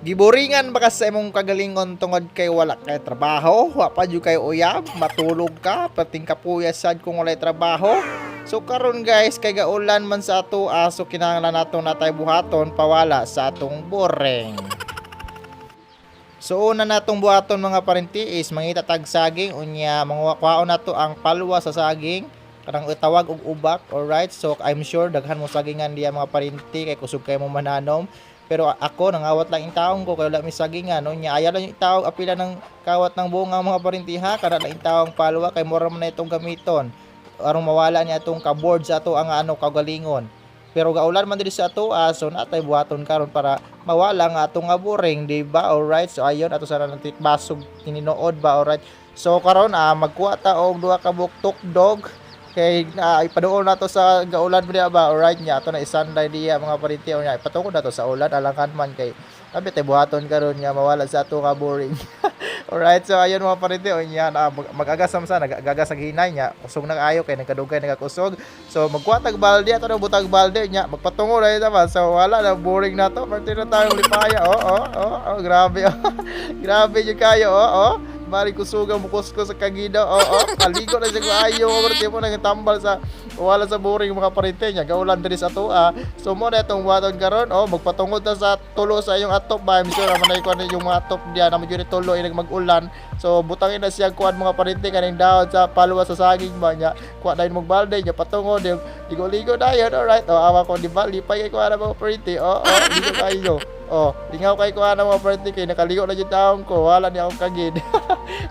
Giboringan ba ka sa imong kagalingon tungod kay wala kay trabaho? Wa pa jud kay uyab, matulog ka, pating kapuya sad kung walay trabaho. So karon guys, kay gaulan man sa ato, so kinahanglan nato natay buhaton pawala sa atong boring. So una natong buhaton, mga parinti, is mangita tag saging, unya manguha nato ang palwa sa saging kanang tawag og ubak. Alright, so I'm sure daghan mo sagingan diya, mga parinti, kay kusog kay mo mananom. Pero ako, nangawat lang yung taong ko kay wala mi sagingan. Unya ayaw lang yung tawag apila ng kawat ng bunga, mga parinti, ha. Kana lang yung taong palwa kay mura man na itong gamiton aron mawala niya itong kaboard sa ato ang ano kagalingon. Pero gaulan man diri sa ato, so natay buhaton karon para mawala nga atong nga boring, di ba? Alright, so ayon ato sana nang basog tininood ba. Alright, so karon magkuha ta og duha ka buktok dog kay ipaduol nato sa gaulan ba ba. Alright, nya ato na isanday diya, mga parinti. Nya ipatungod nato sa ulan, alangan man kay abi tay buhaton karon nga mawala sa ato nga boring. Alright, so ayun, mga parinti, unya na mag-agas sa nag-agagas ang hinay niya. Kusog na kaayo kay nagkadugay nagakusog. So magkuha tag balde, ato na butag balde niya, magpatungo na ito ba. So wala na boring na to. Parte na tayong lipaya. Oh, grabe. Oh. Grabe jud kayo. Oh. Bari kusugang mukusko sa kagida. Oh. Kaligo na siya kaayo. Mga mo nang tambal sa wala sa boring, mga parente niya. Gaulan diri sa atoa. So mo na itong buhaton karon. Oh, magpatungod ta sa tulo sa iyong atop ba. I'm sure man kuan yung mga atop diya na medyo tulo ilang mag-ulan. So butangin na siya kuan, mga parente, kaning dahon sa palwa sa saging ba niya. Kuha dayon mong balde niya, patungod yung ligo-ligo dayon. Alright. Oh, awa ko di ba lipay kay kuan mga parente. Oh, ligo kayo. Oh, lingaw kay kuan mga parente kay nakaligo na jud taon ko. Wala niya akong kagid.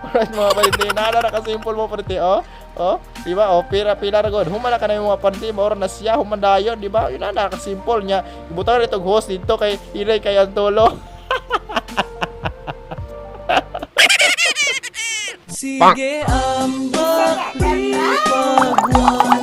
Alright, mga parente, nana na ka-simple mo, parente. Oh, di ba? Oh, pira pila ra gud. Human na kanay mga parente, mao na siya human dayon, di ba? Yun na ka-simple niya. Ibutang na itong host dito kay hilay kay ang tulo. Sige, ambak, di pagwa.